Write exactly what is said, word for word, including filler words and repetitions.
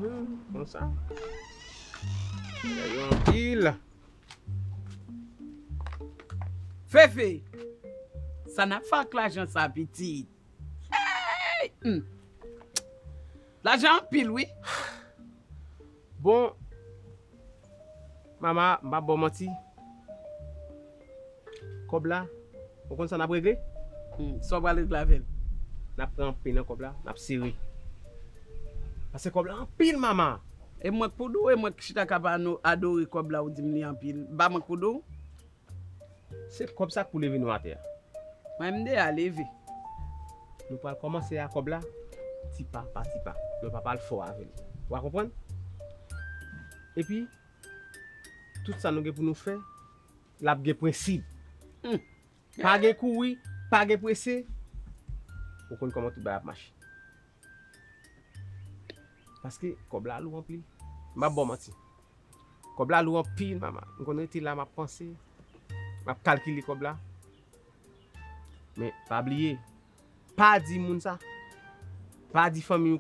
Hmm, konsa. Bagay yo anpil. Fefe, sa n ap fè ak lajan sa, pitit? Hey! Hmm. Lajan anpil, wi. Bon, mama, m pa ba w manti. Kòb la, ou konn sa n ap regle? Hmm, sa w pral regle avè l? N ap pran anpil nan kòb la, n ap sere. Paske kòb la anpil, mama. E mwen k pou di w, e mwen k chita k ap ano-, adore kòb la, ou di m li anpil. Ba mwen k pou di w. Se kòb sa k pou leve nou atè a. Mwen, m deja leve. Nou pral kòmanse a kòb la, ti pa pa ti pa. Nou pa pral fò avè l. Ou a konprann? Epi, tout sa nou gen pou nou fè, l ap gen prensip. Hmm. Pa gen kouri, pa gen prese. Ou konn kòman tout bagay ap mache. Paske kòb la lou anpil. M pa ba w manti. Kòb la lou anpil, mama. M konn rete la, m ap panse. M ap kalkile kòb la. Men, pa bliye. Pa di moun sa. Pa di fanmi w